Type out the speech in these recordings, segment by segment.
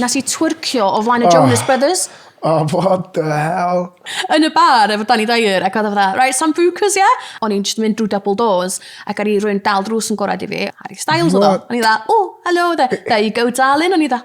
Nes i twyrcio o flaen y Jonas Brothers. Oh, what the hell? Yn y bar efo Danny Dyer ac oedd o fatha, right, Sambucas, yeah? O'n i'n just mynd drwy double doors ac ar i rwy'n dal drws yn gorau i fi. Harry Styles oedd o. O'n i dda, oh, hello there. There you go, darling. O'n i dda,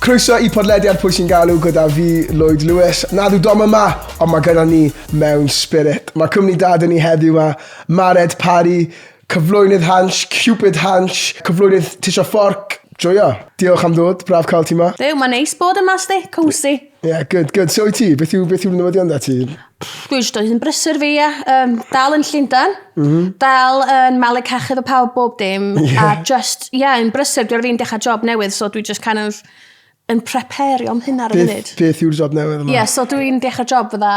Croeso i podlediad Pwy sy'n galw gyda fi, Lloyd Lewis. Nadw Dom yma, ond mae gyda ni mewn spirit. Mae cwmni da dyn ni heddiw yma, Mared Parry, Cyflwynydd Hansh, Cupid Hansh, cyflwynydd Tisio Fforc. Joio. Diolch am ddod, braf cael ti 'ma. Duw, mae'n neis bod yma, sti. Cosy. Yeah, good, good. So wyt ti? Beth yw, beth yw'r newyddion da ti? Dwi eisiau dod yn brysur fi, ie. Um, dal yn Llundain. Mm -hmm. Dal yn malu cachu efo pawb bob dim. Yeah. A just, ie, yeah, yn brysur. Dwi'n ar fin dechrau job newydd, so dwi just kind of yn prepario am hynna ar y funud. Beth yw'r job newydd yma? Ie, yeah, so dwi'n dechrau job fydda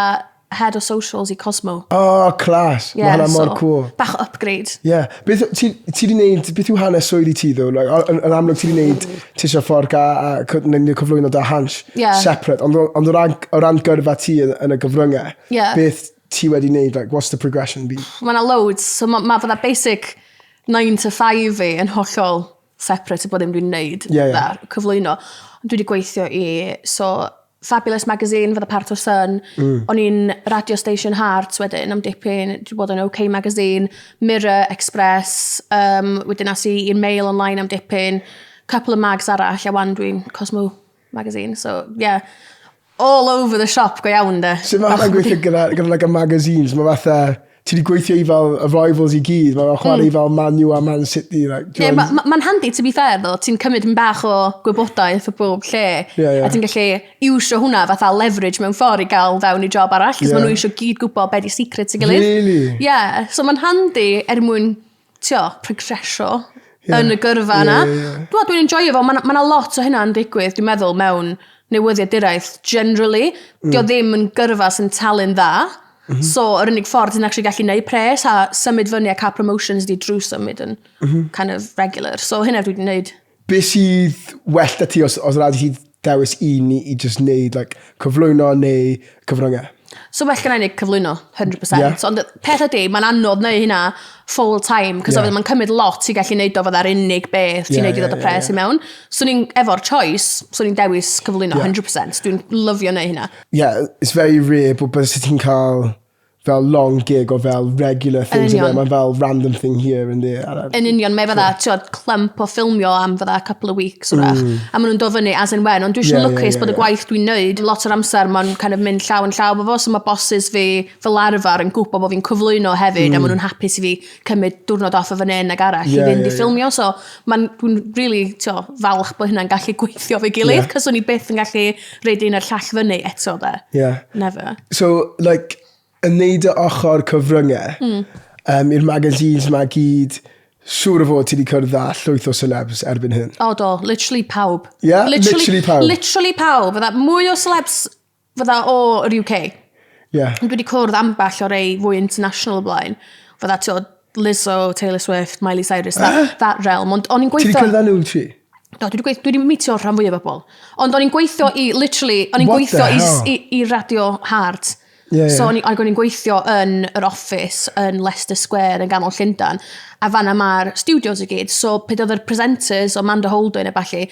head o socials i Cosmo. Oh, class. Yeah, Mae hwnna mor so, cool. Bach o upgrade. Yeah. Beth, ti, ti di wneud, beth yw hanes swyddi ti ddo? Like, yn, yn amlwg ti di wneud tisio ffordd a, a neu cyflwyno da Hansh yeah. separate, ond, ond o ran, o ran gyrfa ti yn, yn y gyfryngau, yeah. beth ti wedi wneud, like, what's the progression been? Mae yna loads, so mae ma fydda basic 9 to 5 fi yn hollol separate o bod ddim dwi'n wneud yeah, yeah. cyflwyno. Ond dwi wedi gweithio i, so Fabulous Magazine fydda part o'r Sun. O'n i'n Radio Station Heart wedyn am dipyn, dwi 'di bod yn OK Magazine, Mirror, Express, um, wedyn as i i'r Mail Online am dipyn, couple of mags arall, a wan dwi'n Cosmo Magazine, so yeah. All over the shop go iawn de. Sut mae hwnna'n gweithio gyda, gyda like, y magazines? Mae fatha, ti wedi gweithio i fel y rivals i gyd, mae fel chwarae mm. fel Man U a Man City. Like, yeah, mae'n ma, ma handi, to be fair, ddo. Ti'n cymryd yn bach o gwybodaeth o bob lle. Yeah, yeah. A ti'n gallu iwsio hwnna fatha leverage mewn ffordd i gael fewn i job arall. Cos yeah. maen nhw eisiau gyd gwybod be di secrets i gilydd. Really? Yeah. So mae'n handi er mwyn, tio, progresio yeah. yn y gyrfa yna. Yeah, yeah, yeah. Dwi'n dwi'n enjoyo fo. Mae yna lot o hynna'n digwydd, dwi'n meddwl, mewn newyddiaduraeth generally. Dio ddim yn gyrfa sy'n talu'n dda. So, yr unig ffordd ti'n actually gallu neud pres a symud fyny a cael promotions di drwy symud yn mm -hmm. kind of regular. So, hynna dwi wedi neud. Be sydd well da ti os, os rhaid i ti dewis un i, i just neud like, cyflwyno neu cyfryngau? So well gen i neud cyflwyno, 100%. Yeah. So, ond peth ydy, mae'n anodd neud hynna full time, cos yeah. mae'n cymryd lot i gallu neud o fydda'r unig beth ti'n yeah, neud i ddod yeah, o pres yeah, yeah. i mewn. So ni'n efo'r choice, so ni'n dewis cyflwyno yeah. 100%. Dwi'n lyfio neud hynna. Yeah, it's very rare bod byse ti'n cael fel long gig o fel regular things yn Mae'n fel random thing here and there. Yn union, mae fydda, ti'n clump o ffilmio am fydda couple of weeks wrach. A maen nhw'n dod fyny as and when, ond dwi eisiau yeah, lwcus yeah, yeah, bod y gwaith dwi'n neud, lot o'r amser mae'n kind of mynd llaw yn llaw efo fo, so mae bosses fi fel arfer yn gwybod bod fi'n cyflwyno hefyd, mm. a maen nhw'n hapus i fi cymryd diwrnod off o fan hyn ag arall yeah, i fynd yeah, i ffilmio. Yeah. So mae'n, dwi'n really tio, falch bod hynna'n gallu gweithio fe gilydd, yeah. cos o'n i byth yn gallu reid un a'r llall fyny eto, de. Yeah. Never. So, like, yn neud y ochr cyfryngau, mm. um, i'r magazines ma gyd, siŵr o fod ti wedi cwrdd â llwyth o celebs erbyn hyn. O oh, do, literally pawb. Yeah, literally, literally pawb. Literally pawb. Fydda mwy o celebs fydda o'r UK. Yeah. Dwi wedi cwrdd ambell o rei fwy international o blaen. Fydda, ti'n Lizzo, Taylor Swift, Miley Cyrus, that, eh? that realm. Ond o'n i'n gweithio... Ti wedi cwrdd â nhw ti? Do, dwi wedi gweithio, dwi wedi meetio rhan fwyaf o bobl. Ond o'n i'n gweithio i, literally, o'n i'n gweithio i, i, i Radio Heart. Yeah, yeah. So o'n i'n gweithio yn yr office yn Leicester Square yn ganol Llundain. A fanna mae'r studios i gyd. So pryd oedd yr presenters o Amanda Holden a ballu,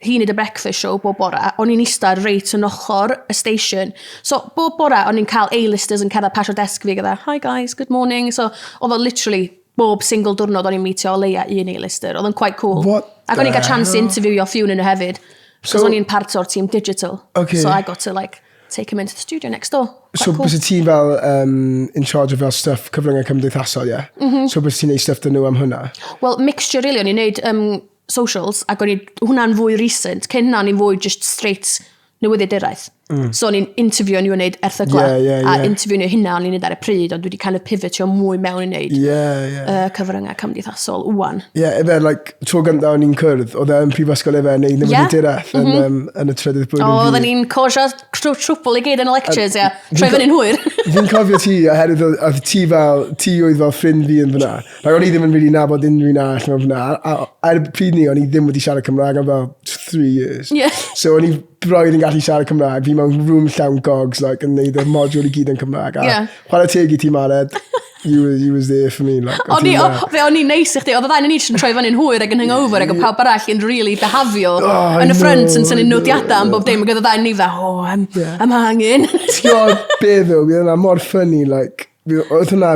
hi'n neud y breakfast show bob bora, o'n i'n ista reit yn ochr y station. So bob bora o'n i'n cael A-listers yn cerdded pasio desk fi gyda, hi guys, good morning. So oedd o literally bob single diwrnod o'n i'n meetio o leia un A-lister. Oedd o'n quite cool. What Ac o'n i'n cael chance i interviewio few yn nhw hefyd. Cos so, o'n i'n part o'r team digital. Okay. So I got to like take him into the studio next door. Quite so cool. byse ti'n fel um, in charge of fel stuff cyfryngau cymdeithasol, ie? Yeah? Mm -hmm. So byse ti'n neud stuff dyn nhw am hwnna? Well, mixture really. O'n i'n neud um, socials, ac o'n i, hwnna'n fwy recent. Cyn hynna, o'n i'n fwy just straight newyddiaduraeth. So o'n i'n interview nhw yn neud erthyglau. Yeah, yeah, yeah. A interview nhw hynna o'n i'n neud ar y pryd, ond dwi wedi kind of pivotio mwy mewn i neud yeah, yeah. Cyfryngau cymdeithasol wwan. Yeah, efe, like, tro gyntaf o'n i'n cwrdd, oedd e yn prifysgol efe yn neud newyddiaduraeth yeah. yn, mm -hmm. um, yn y trydydd blwyddyn. O, oedden ni'n cosio trwbl i gyd yn y lectures, ia. Yeah. Troi fyny'n hwyr. Fi'n cofio ti, oherwydd oedd ti fel, ti oedd fel ffrind fi yn fyna. Like, o'n i ddim yn really nabod unrhyw un arall mewn fyna. A, a, ar y pryd ni, o'n i ddim wedi siarad Cymraeg am fel 3 years. Yeah. So o'n i braidd yn gallu siarad Cymraeg. Fi mewn room llawn gogs, like, yn neud y module i gyd yn Cymraeg. A Yeah. chwarae teg i ti, Mared. You, were, you was there for me. Like, o'n i, fe o'n i'n neis i chdi, oedd y ddau yn each yn troi fyny'n hwyr ac yn hungover ac oedd pawb arall yn really behafio oh, yn y ffrynt yn tynnu nodiadau am bob dim ac oedd y ddau ni fel, oh, I'm, yeah. I'm hanging. Ti'n gwybod be ddo, fi yna mor funny, like, oedd hwnna,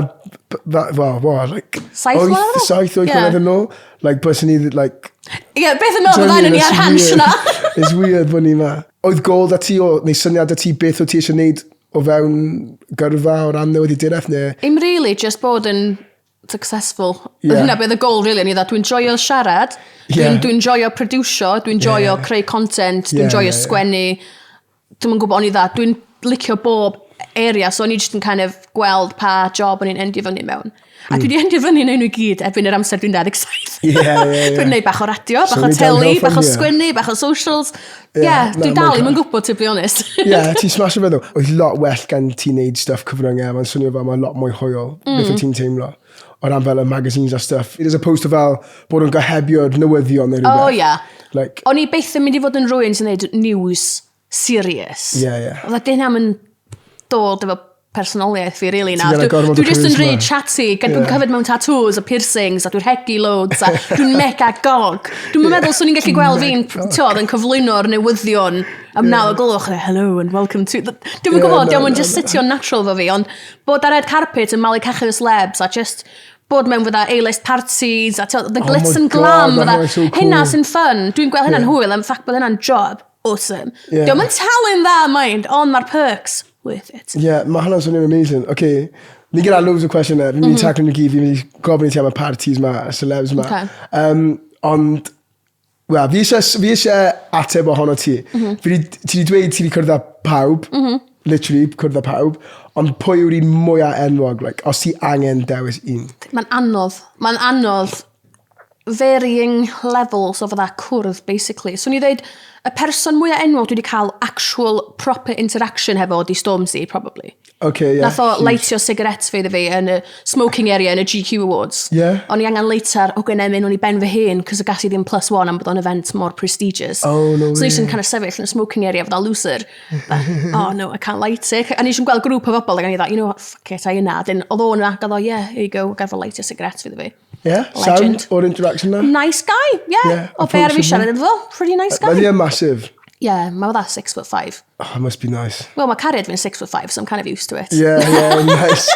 well, what, like, saith mlynedd? Saith, wyth mlynedd yn ôl. Like, bys ni, like... Ie, yeah, beth yn meddwl bod ddau ni ar hans yna. It's weird bod ni ma. Oedd gol da ti o, neu syniad da ti beth o ti eisiau gwneud o fewn gyrfa o ran newyddiaduraeth neu... Im really, just bod yn successful. Yeah. Hynna beth y goal, really. O'n i dda, dwi'n joio siarad, dwi'n yeah. dwi joio producio, dwi'n joio yeah. creu content, dwi'n yeah, joio yeah, sgwennu. Dwi'n yn gwybod, o'n i dda, dwi'n licio bob area, so o'n i just yn kind of gweld pa job o'n i'n endio fyny mewn. A dwi wedi endio fyny yn nhw i gyd erbyn yr amser dwi'n 27. Ie, ie, ie. Dwi'n neud bach o radio, bach o teli, bach o sgwennu, bach o socials. Ie, yeah, dwi'n dal i'm yn gwybod, to be honest. Ie, yeah, ti'n smasho fe ddo. Oedd lot well gan ti wneud stuff cyfryngau, mae'n swnio fel mae'n lot mwy hwyl, beth wyt ti'n teimlo. O ran fel y magazines a stuff. As opposed to fel bod yn gohebio'r newyddion neu rhywbeth. Oh, ie. Yeah. Like, O'n i byth yn mynd i fod yn rhywun sy'n neud news serious. Ie, ie. Oedd dyn am yn dod efo personoliaeth fi, really, na. Ti'n gael gormod o Dwi just yn charisma. rhy chatty, gan dwi'n Ie. covered mewn tattoos a piercings, a dwi'n rhegi loads, a dwi'n mega gog. Dwi'n meddwl swn i'n gallu gweld fi'n, t'od, yn cyflwyno'r newyddion am naw o gloch, hello and welcome to... Dwi'n Ie, gwybod, na, diolch yn na, just sitio'n natural fo fi, ond bod ar red carpet yn malu cachu celebs, a just bod mewn fydda A-list parties, a t'od, the Oh glitz my and God, glam, ma' fydda, hwnna'n so cool. hynna sy'n fun. Dwi'n gweld hynna'n Ie. hwyl, am ffact bod hynna'n job awesome. Yeah. Diolch yn talu'n dda, mind, ond mae'r perks worth it. Yeah, mae hwnna'n swnio'n amazing. Okay, ni gyda loads o cwestiynau. Fi'n mynd i taclo nhw gyd, fi'n mynd i gofyn i ti am y parties ma, y celebs ma. Okay. Um, ond, wel, fi eisiau, fi eisiau ateb ohono ti. Fi 'di- ti wedi dweud ti wedi cwrdd â pawb, literally cwrdd â pawb, ond pwy yw'r un mwyaf enwog, like, os ti angen dewis un? Mae'n anodd. Mae'n anodd varying levels o fydda cwrdd, basically. So ni dweud, y person mwyaf enwog dwi wedi cael actual proper interaction hefo di Stormzy, probably. Okay, yeah. Nath o huge. lightio cigarettes fi iddo fi yn y smoking area yn y GQ Awards. Yeah. O'n i angen lighter o Gwen o'n i ben fy hun, cos y gas i ddim plus one am bod o'n event more prestigious. Oh, no So way. nes i'n kind of sefyll yn y smoking area fatha loser. But, oh no, I can't light it. A nes i'n gweld grŵp o bobl ac o'n i dda, you know what, fuck it, I yna. Then oedd o'n ac oedd o, yeah, here you go, gaf o lightio cigarettes fi iddo fi. Yeah, Legend. sound o'r interaction na? Nice guy, yeah. Yeah, o be ar fi approachable. siarad efo fo, pretty nice Mae guy. di yn massive. Yeah, mae fatha 6'5". Oh, it must be nice. Wel, mae cariad fi'n 6'5", so I'm kind of used to it. Yeah, yeah, nice.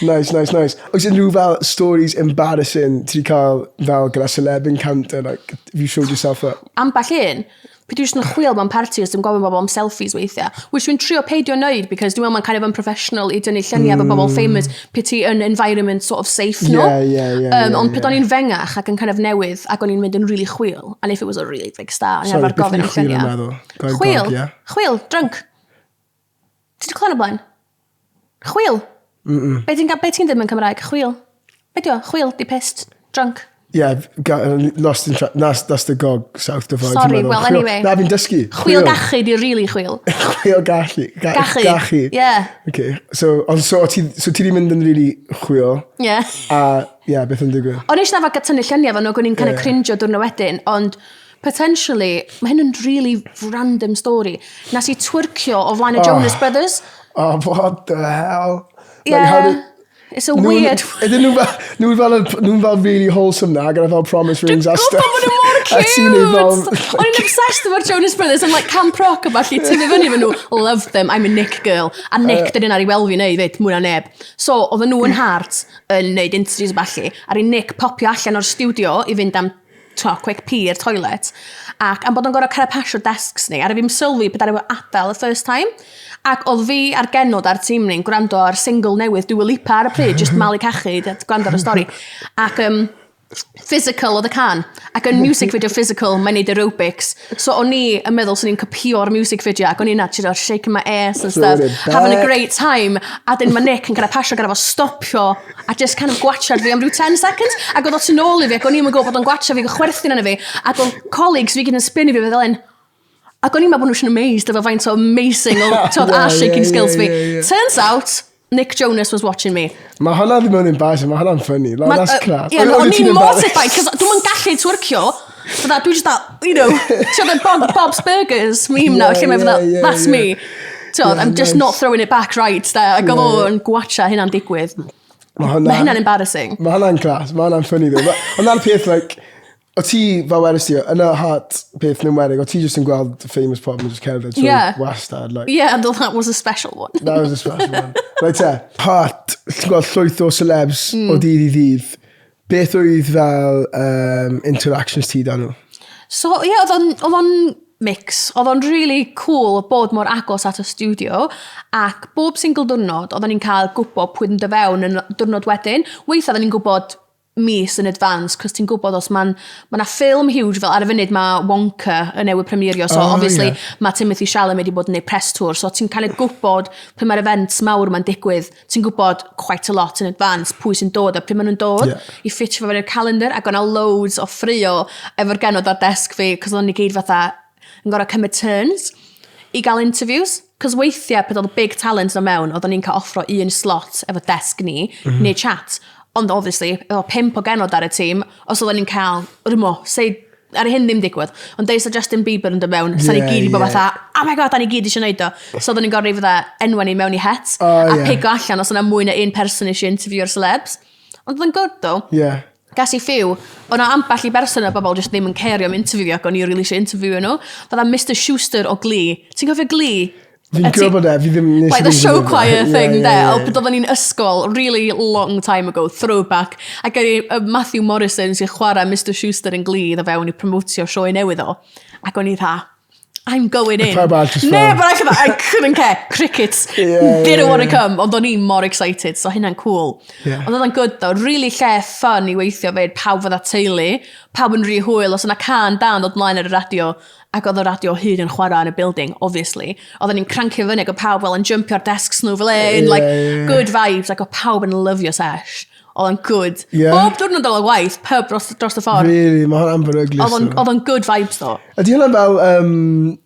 Nice, nice, nice. Oes unrhyw fel stories embarrassing ti 'di cael fel gyda celeb encounter, like, have you showed yourself up? Ambell un, pryd dwi jyst yn chwil mewn parties, dwi'n gofyn bobl am selfies weithiau, which dwi'n trio peidio wneud, because dwi'n meddwl mae'n kind of unprofessional i dynnu lluniau efo bobl famous, pryd ti yn environment sort of safe nhw. Yeah, yeah, yeah, yeah, ond pryd yeah. o'n i'n fengach ac yn kind of newydd, ac o'n i'n mynd yn really chwil, and if it was a really big star, o'n i'n Sorry, arfer beth gofyn yw am chwil yn lluniau. meddwl? Gog, Chwil? gog, yeah. Chwil, drunk. Ti 'di clywed o blaen? Chwil? Mm -mm. Be ti'n be ti'n dweud mewn Cymraeg? Chwil. Be di o? Chwil, di pissed, drunk. Yeah, lost in tra that's, that's the gog, South Divide. Sorry, dwi'n meddwl. well, Chwil- anyway. Na, fi'n dysgu. Chwil gachu di really chwil. Chwil gallu. Ga Gachu. Gachu. Yeah. Okay, so, ond so, ti, so ti di mynd yn really chwil, Yeah. a, yeah, beth yn digwydd? O'n i eisiau arfer tynnu lluniau efo nhw, ac o'n i'n kind of Ie. cringio diwrnod wedyn, ond potentially, mae hyn yn really random story. Nes i twercio o flaen y Jonas Brothers. Oh, what the hell? Like, Yeah. how did... It's a weird... Ydyn nhw fel, nhw fel, nhw fel really wholesome na, gyda fel promise rings a Dwi'n stuff. gwybod bod nhw mor A ti'n neud cute! fel... O'n i'n obsessed efo'r Jonas Brothers yn like camp rock a ballu, tyfu fyny efo nhw, love them, I'm a Nick girl. A Nick, dyn ar ei weld fi neu fyd, mwy na neb. So, oedden nhw yn Heart yn neud interviews a ballu, a i Nick popio allan o'r studio i fynd am to, quick pee i'r toilet. Ac am bod o'n gorfod cael pasio desks ni, ar i fi'n sylwi beth ar ei adael y first time. Ac oedd fi a'r genod a'r tîm ni'n gwrando ar single newydd Dua Lipa ar y pryd, just malu cachu, gwrando ar y stori. Ac Physical oedd y can. Ac yn music video Physical, mae'n neud aerobics. So o'n i yn meddwl swn i'n copio'r music video ac o'n i'n you know, shaking my ass and stuff, Throwing it having a back. great time. A dyn mae Nick yn kind of pasio gyda fo stopio a just kind of gwachad fi am ryw 10 seconds. Ac oedd o tu nôl i fi ac o'n i'n gwybod bod o'n gwachad fi, chwerthin arno fi. Ac oedd colleagues fi gyd yn spinio fi fel un. Ac o'n i'n meddwl bod nhw'n amazed efo faint o amazing o t'od, Yeah, ass shaking yeah, skills yeah, fi. yeah, yeah. Turns out, Nick Jonas was watching me. Mae hwnna ddim yn embarrassing, mae hwnna'n funny. Like, Ma- that's yy, class. Ie, Oedd o'n ti'n i'n embarrassed? mortified, cos dwi'm yn gallu twercio. Fydda, dwi just that, you know, ti'n the Bob, Bob's Burgers meme now, Yeah, lle mae fydda, yeah, yeah, that's yeah. me. T'od, Yeah, I'm just nice. not throwing it back right there. Ac oedd o'n gwatcha hynna'n digwydd. Mae hwnna... Mae hynna'n embarrassing. Mae hwnna'n class, mae hwnna'n funny though. Ond na'r peth, like, o ti, fel wedys ti, yn y heart peth yn enwedig, o ti just yn gweld famous pobl yn just cerdded trwy yeah. wastad. Like, yeah, and that was a special one. That was a special one. Right te, heart, ti'n gweld llwyth o celebs o dydd i ddydd. Beth oedd fel um, interactions ti da nhw? So, ie, yeah, oedd o'n mix. Oedd o'n really cool bod mor agos at y studio ac bob single diwrnod oedden ni'n cael gwybod pwy yn dod fewn yn diwrnod wedyn. Weithiau oedden ni'n gwybod mis yn advance, cos ti'n gwybod os mae'n ma 'na ffilm huge fel ar y funud mae Wonka yn newydd premierio, so oh, obviously yeah. mae Timothy Chalamet wedi bod yn neud press tour, so ti'n kind of gwybod pryd mae'r events mawr ma'n digwydd, ti'n gwybod quite a lot in advance pwy sy'n dod a pryd maen nhw'n dod yeah. i ffitio fo fewn i'r calendar, ac o'na loads o ffrio efo'r genod ar desg fi, cos oedden ni gyd fatha yn gorfod cymryd turns i gael interviews. Cos weithiau, pryd oedd big talent o mewn, oedden ni'n cael offro un slot efo desg ni, mm -hmm. neu chat. Ond obviously, efo pump o genod ar y tîm, os oedden ni'n cael, rwymo, say, ar hyn ddim digwydd, ond deud sa Justin Bieber yn dod mewn, sa ni gyd i bod fatha, oh my god, da ni gyd eisiau neud o. So oedden ni'n gorfod fatha enwa ni mewn i het, oh, a yeah. pigo allan os yna mwy na un person eisiau interview'r celebs. Ond oedd yn good though. Yeah. Gas i few. O'na ambell i berson o bobl jyst ddim yn cario am interview ac o'n i really eisiau interview nhw. Fydda Mr Schuster o Glee. Ti'n cofio Glee? Fi'n gwybod e, fi ddim... Like the show choir thing, yeah, yeah, yeah. Oedden ni'n ysgol, really long time ago, throwback. Ac o'n i, Matthew Morrison sy'n chwarae Mr Schuster yn Glee, iddo fewn i promotio sioe newydd o. Ac o'n i dda, I'm going in. Pawb arall just Neb arall fatha, I couldn't care. Crickets. Yeah, Didn't yeah, want to yeah. come. Ond o'n i mor excited, so hynna'n cool. Yeah. Ond oedd o'n good though. Really lle fun i weithio fyd. Pawb fydda teulu. Pawb yn rhy hwyl. Os yna can dan dod mlaen ar y radio, ac oedd y radio hyd yn chwarae yn y building, obviously. Oedden ni'n crancio fyny ac oedd pawb fel yn jumpio ar desks nhw fel un. Yeah, like, yeah, yeah. good vibes. Ac oedd pawb yn lyfio sesh. Oedd o'n good. Yeah. Bob diwrnod ar ôl gwaith, pub dros, dros y ffordd. Really, mae hwnna'n beryglus. Oedd o'n oedd o'n good vibes though. Ydy hwnna fel, um,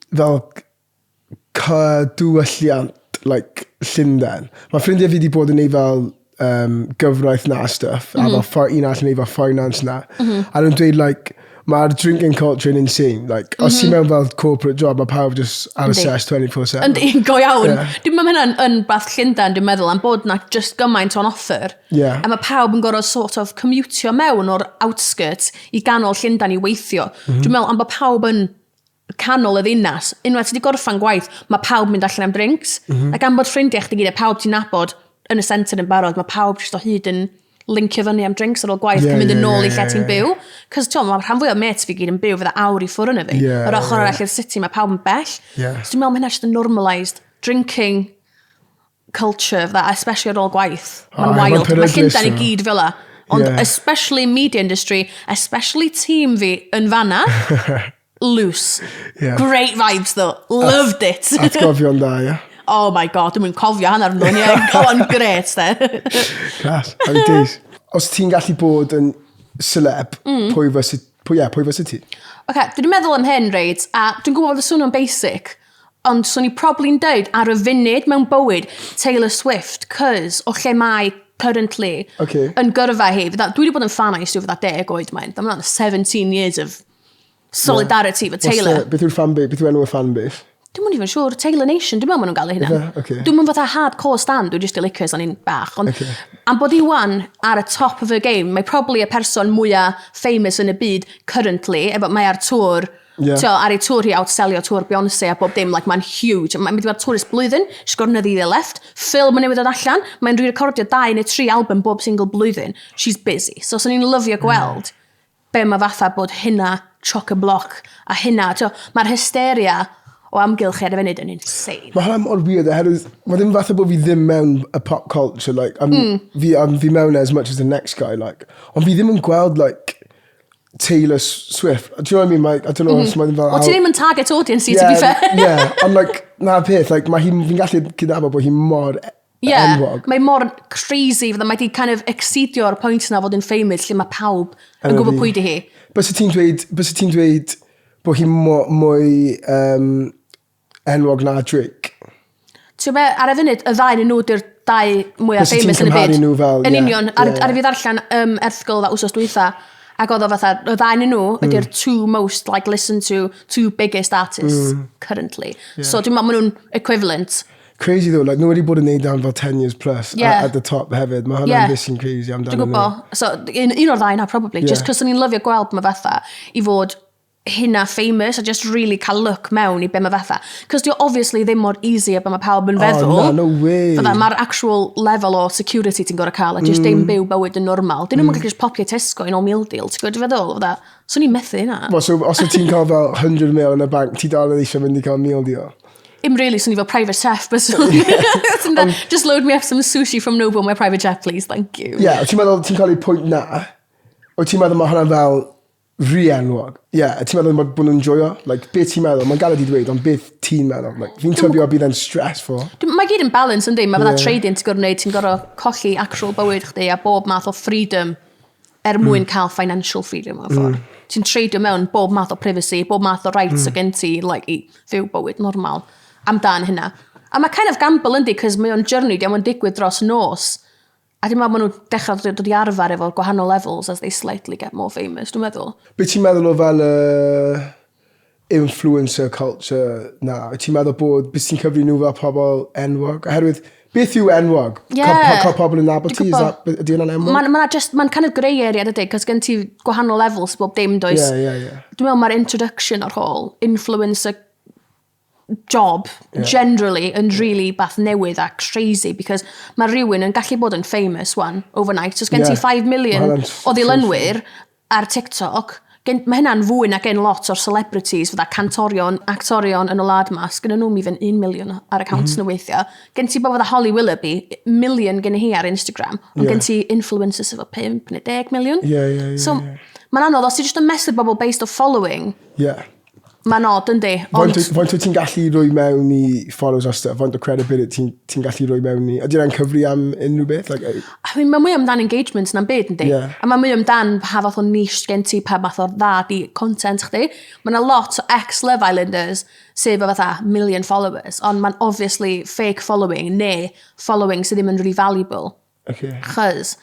fel diwylliant, like, Llundain? Mae ffrindiau fi wedi bod yn neud fel um, gyfraith na a stuff, mm -hmm. a fel un arall yn neud fel finance na. Mm -hmm. A nhw'n dweud, like, mae'r drinking culture yn insane. Like, mm -hmm. os ti'n mewn fel corporate job, mae pawb just ar y sesh 24-7. Yndi, go iawn. Yeah. Dwi'n meddwl hynna'n yn bath Llundain, dwi'n meddwl, am bod na just gymaint o'n offer. Yeah. A mae pawb yn gorfod sort of commutio mewn o'r outskirts i ganol Llundain i weithio. Mm -hmm. Dwi'n meddwl am bod pawb yn canol y ddinas, unwaith ti wedi gorffan gwaith, mae pawb mynd allan am drinks. Mm -hmm. Ac am bod ffrindiau chdi gyd a pawb ti'n nabod yn y centre yn barod, mae pawb jyst o hyd yn lincio fyny am drinks ar ôl gwaith, yeah, mynd yn ôl i lle ti'n byw. Cos ti'n mae rhan fwy o mates fi gyd yn byw fydda awr i ffwrdd yna fi. Yeah, Yr ochr arall i'r city, mae pawb yn bell. Yeah. So dwi'n meddwl mae hynna just yn normalised drinking culture, fydda, especially ar ôl gwaith. Mae'n Oh, wild. mae'n Mae peryglus, Llundain i though. gyd fel 'a. Ond Yeah. especially media industry, especially tîm fi yn fanna, loose. Yeah. Great vibes though. Loved it. Atgofion da, ie. Oh my god, dwi'n cofio hanner nhw. Ie, oh, great, de. Class, happy days. Os ti'n gallu bod yn celeb, mm. pwy fysa, pwy, yeah, pwy fysa ti? Oce, okay, dwi'n meddwl am hyn, reit, a dwi'n gwybod bod y swnio'n basic, ond swn i probably'n deud ar y funud mewn bywyd Taylor Swift, cys o lle mae currently okay. yn gyrfa hi. Fydda, dwi wedi bod yn fan o'i stwff fydda 10 oed mae'n. Mae'n 17 years of solidarity yeah. fo Taylor. The, beth yw'r fanbase? Beth yw enw y fanbase? Dwi'n mwyn even siŵr, Taylor Nation, dwi'n meddwl maen nhw'n gael eu hunan. Okay. Dwi'n mwyn fatha hardcore stan, dwi'n just i licio o'n i'n bach. Ond okay. am bod i wan ar y top of her game, mae probably y person mwyaf famous yn y byd currently, efo mae ar tour, yeah. Tio, ar ei tour hi outselio tour Beyoncé a bob dim, like, mae'n huge. Mae'n mynd i fod tour ys blwyddyn, she's got another year left. Ffilm yn newydd dod allan, mae'n re-recordio dau neu tri album bob single blwyddyn. She's busy. So, swn i'n lyfio gweld mm be mae fatha bod hynna chock-a-block a hynna, mae'r hysteria o amgylch ar y funud yn insane. Mae hwnna mor weird oherwydd mae ddim fatha bod fi ddim mewn y pop culture, like, I'm, mm. fi, I'm, fi mewn as much as the next guy, like, ond fi ddim yn gweld, like, Taylor Swift. Do you know what I mean? Like, I don't know mm -hmm. os mae'n fel... Well, ti ddim yn target audience i, yeah, to be fair. yeah, ond like, na'r peth, like, mae hi'n, fi'n gallu cydnabod bod hi mor yeah, enwog. Mae mor crazy, fydda mae di kind of exceedio'r pwynt yna fod yn famous lle mae pawb yn gwybod pwy di hi. Bysa ti'n dweud, bysa ti'n dweud bod hi mwy um, enwog na Drake? Ti'n be, ar y funud, y ddau yn nhw di'r dau mwyaf famous yn y byd. Nhw fel, yn union, ar, yeah, ar i fi ddarllen um, erthygl dda wsos dwytha, ac oedd o fatha, y ddau yn nhw ydy'r two most like listened to, two biggest artists currently. Yeah. So dwi'n meddwl maen nhw'n equivalent. Crazy though, like, nhw wedi bod yn neud am fel 10 years plus yeah. at the top hefyd. Mae hwnna'n yeah. beth sy'n crazy amdano Dwi'n gwybod. So, un, un o'r ddau na, probably. Yeah. Just cos o'n i'n lyfio gweld mae fatha i fod hynna famous a just really cael look mewn i be mae fatha. Cos di o obviously ddim mor easy a be mae pawb yn oh, feddwl. Oh, na, no way. Fatha, mae'r actual level o security ti'n gorau cael a just mm. dim byw bywyd yn normal. Dyn nhw'n mm. gallu just popio Tesco i nôl meal deal. Ti'n gwybod feddwl? Fatha, swn i'n methu hynna. Well, so, os wyt ti'n cael fel 100 mil yn y bank, ti dal yn eisiau mynd i cael meal deal? Im really, swn i fel private chef, but um, just load me up some sushi from Nobu on my private chef, please, thank you. Yeah, ti'n meddwl ti'n cael ei pwynt na? O ti'n meddwl mae hwnna fel rhy enwog? Yeah, ti'n meddwl bod nhw'n joio? Like, beth ti'n meddwl? Mae'n galed i ddweud, ond beth ti'n meddwl? Like, fi'n tybio bydd e'n stressful. Mae gyd yn balance, yndi? Mae yeah. trading ti'n gorfod wneud, ti'n gorfod colli actual bywyd chdi a bob math o freedom er mwyn mm. cael financial freedom mewn ffordd. Mm. Ti'n treidio mewn bob math o privacy, bob math o rights mm. o gen ti like, i fyw bywyd normal amdan hynna. A mae kind of gamble yndi, cos mae o'n journey, di o'n digwydd dros nos. A dwi'n meddwl maen nhw'n dechrau dod i arfer efo gwahanol levels as they slightly get more famous, dwi'n meddwl. Be ti'n meddwl o fel y uh, influencer culture na? Wyt ti'n meddwl bod, bys ti'n cyfri nhw fel pobl enwog? Oherwydd, beth yw enwog? Yeah. Cael ca pobl yn nabod ti, ydy hwnna'n enwog? Mae'n ma just, mae'n kind of grey area, dydy, cos gen ti gwahanol levels bob dim, does? Yeah, yeah, yeah. Dwi'n meddwl mae'r introduction o'r whole influencer job yeah. generally yn really bath newydd a crazy because mae rhywun yn gallu bod yn famous one overnight. So, gen yeah. ti 5 million o ddilynwyr ar TikTok, gen, mae hynna'n fwy na gen lot o'r celebrities, fydda cantorion, actorion yn y wlad ma, sgynnon nhw'm even 1 miliwn ar accounts mm. nhw weithiau. Gen ti bobl fatha Holly Willoughby, miliwn gen hi ar Instagram, ond yeah. gen ti influencers efo 5 neu 10 miliwn. Yeah, yeah, yeah, so, yeah. mae'n anodd, os ti jyst yn mesur bobl based off following, yeah. Mae'n odd, yndi? Ond... Faint wyt ti'n gallu rhoi mewn i follows a stuff? Faint o credibility ti'n ti gallu rhoi mewn i... Ydy hwnna'n cyfri am unrhyw beth? Like, I mean, mae mwy amdan engagement na'n byd, yndi? Yeah. A mae mwy amdan pa fath o niche gen ti, pa fath o dda di content chdi. Mae yna lot o ex-Love Islanders sydd efo fatha million followers, ond mae'n obviously fake following neu following sydd ddim yn really valuable. Okay. Chos